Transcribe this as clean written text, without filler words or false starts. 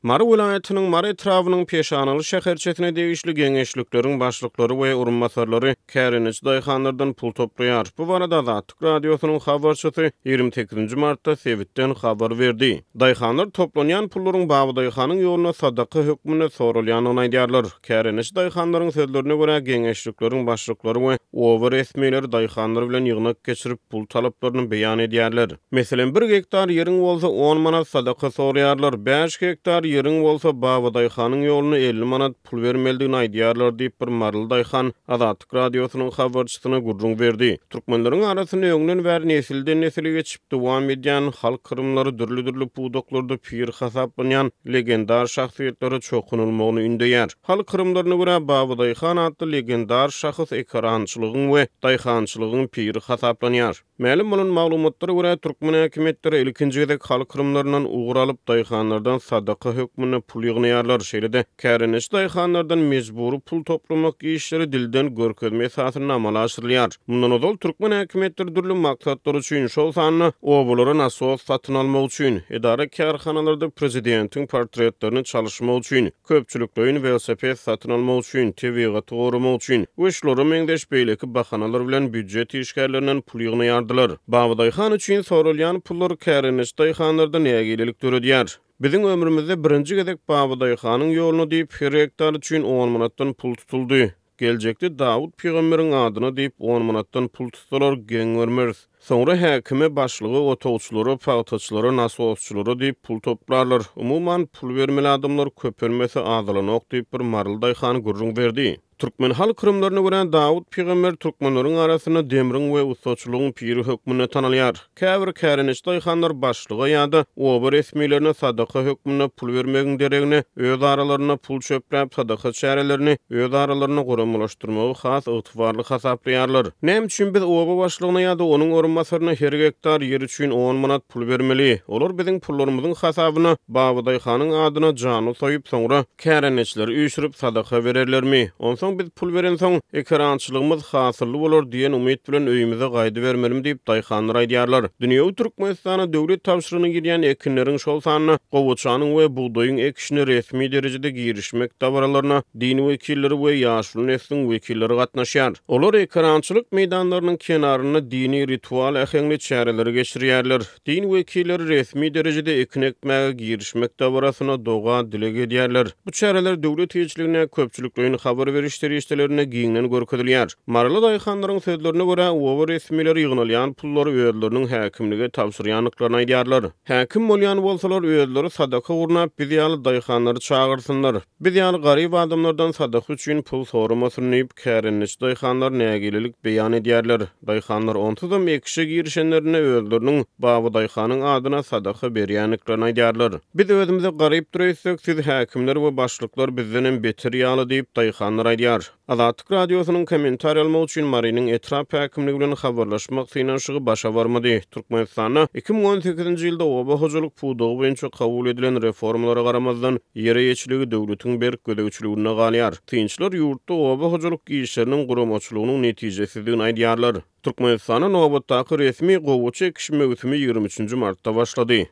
Mary welaýatynyň Mary etrabynyň Peşanaly şäherçesine degişli geňeşlikleriň başlyklary we orunbasarlary kärendeçi daýhanlardan pul toplaýar. Bu barada Azatlyk Radiosynyň habarçysy 28-nji martda sebitden habar berdi. Daýhanlar toplanýan pullaryň Babadaýhanyň ýoluna sadaka hökmünde soralýandygyny aýdýarlar. Kärendeçi daýhanlaryň sözlerine görä, geňeşlikleriň başlyklary we oba resmileri daýhanlar bilen ýygnak geçirip, pul talaplaryny beýan edýärler. Meselem, bir gektar ýeriň bolsa on manat sadaka soraýarlar, bäş gektar ýeriň bolsa Babadaýhanyň ýoluna 50 manat pul bermelidigini aýdýarlar diýip, bir maryly daýhan Azatlyk Radiosynyň habarçysyna gürrüň berdi. Türkmenleriň arasynda öňden bäri nesilden-nesile geçip dowam edýän halk yrymlary dürli-dürli pudaklarda pir hasaplanýan legendar şahsyýetlere çokunylmagyny ündeýär. Halk yrymlaryna görä, Babadaýhan atly legendar şahs ekerançylygyň we daýhançylygyň piri hasaplanýar. Mälim bolan maglumatlara görä, türkmen häkimiýetleri ilkinji gezek halk yrymlaryndan ugur alyp, daýhanlardan sadaka hökmünde pul ýygnaýarlar. Şeýle-de, kärendeçi daýhanlardan mejbury pul toplamak işleri dilden görkezme esasynda amala aşyrylýar. Mundan ozal, türkmen häkimiýetleri dürli maksatlar üçin, şol sanda obalara nasos satyn almak üçin, edara-kärhanalarda prezidentiň portretlerini çalyşmak üçin, köpçülikleýin welosiped satyn almak üçin, tebigaty goramak üçin we şulara meňzeş beýleki bahanalar bilen býujet işgärlerinden pul ýygnaýardylar. Babadaýhan üçin soralýan pullar kärendeçi daýhanlarda nägilelik döredýär. Biziň ömrümizde birinji gezek Babadaýhanyň ýoluna diýip her gektar üçin on manatdan pul tutuldy. Geljekde Dawut pygamberiň adyna diýip on manatdan pul tutsalar, geň görmeris. Soňra häkime, başlyga, otagçylara, pagtaçylara, nasosçylara diýip pul toplarlar. Umuman, pul bermeli adamlar köpelmese azalanok diýip, bir maryly daýhan gürrüň berdi. Türkmen halk yrymlaryna görä, Dawut pygamber türkmenleriň arasynda demriň we ussaçylygyň piri hökmünde tanalýar. Käbir kärendeçi daýhanlar başlyga ýa-da oba resmilerine sadaka hökmünde pul bermegiň deregine, öz aralarynda pul çöpläp, sadaka çärelerini öz aralarynda guramalaşdyrmagy has ygtybarly hasaplaýarlar. Näme üçin biz oba başlygyna ýa-da onuň orunbasaryna her gektar ýer üçin on manat pul bermeli? Olar biziň pullarymyzyň hasabyna Babadaýhanyň adyna janly soýup, soňra Kärendeçileri üýşürip sadaka bererlermi? Onsoň biz pul berensoň, ekerançylygymyz hasylly bolar diýen umyt bilen öýümize gaýdybermelimi diýip, daýhanlar aýdýarlar. Dünýewi Türkmenistana döwlet tabşyrygyna girýän ekinleriň, şol sanda gowaçanyň we bugdaýyň ekişine resmi derejede girişmek dabaralaryna din wekilleri we ýaşuly nesliň wekilleri gatnaşýar. Olar ekerançylyk meýdanlarynyň kenarynda dini ritual äheňli çäreleri geçirýärler. Din wekilleri resmi derejede ekin ekmäge girişmek dabarasyna doga-dileg edýärler. Bu çäreler döwlet eýeçiligindäki köpçülikleýin habar beriş serişdelerinde giňden görkezilýär. Maryly daýhanlaryň sözlerine görä, oba resmileri ýygnalýan pullary özleriniň häkimlige tabşyrýandyklaryny aýdýarlar. Häkim bolýan bolsalar, özleri sadaka gurnap, biz ýaly daýhanlary çagyrsynlar. Biz ýaly garyp adamlardan sadaka üçin pul soramasyn diýip, kärendeçi daýhanlar nägilelik beýan edýärler. Daýhanlar onsuzam ekişe girişenlerinde özleriniň Babadaýhanyň adyna sadaka berýändiklerini aýdýarlar. Biz özümize garypdyr öýtsek, siz häkimler we başlyklar bizdenem beter ýaly diýip, daýhanlar aýdýar. Azatlyk Radiosynyň kommentariý almak üçin Marynyň etrap häkimligi bilen habarlaşmak synanyşygy başa barmady. Türkmenistanda 2018-nji ýylda oba hojalyk pudagy boýunça kabul edilen reformalara garamazdan, ýer eýeçiligi döwletiň berk gözegçiliginde galýar. Synçylar ýurtda oba hojalyk işleriniň guramaçylygynyň netijesizdigini aýdýarlar. Türkmenistanda nobatdaky resmi gowaça ekiş möwsümi 23 nji martda başlady.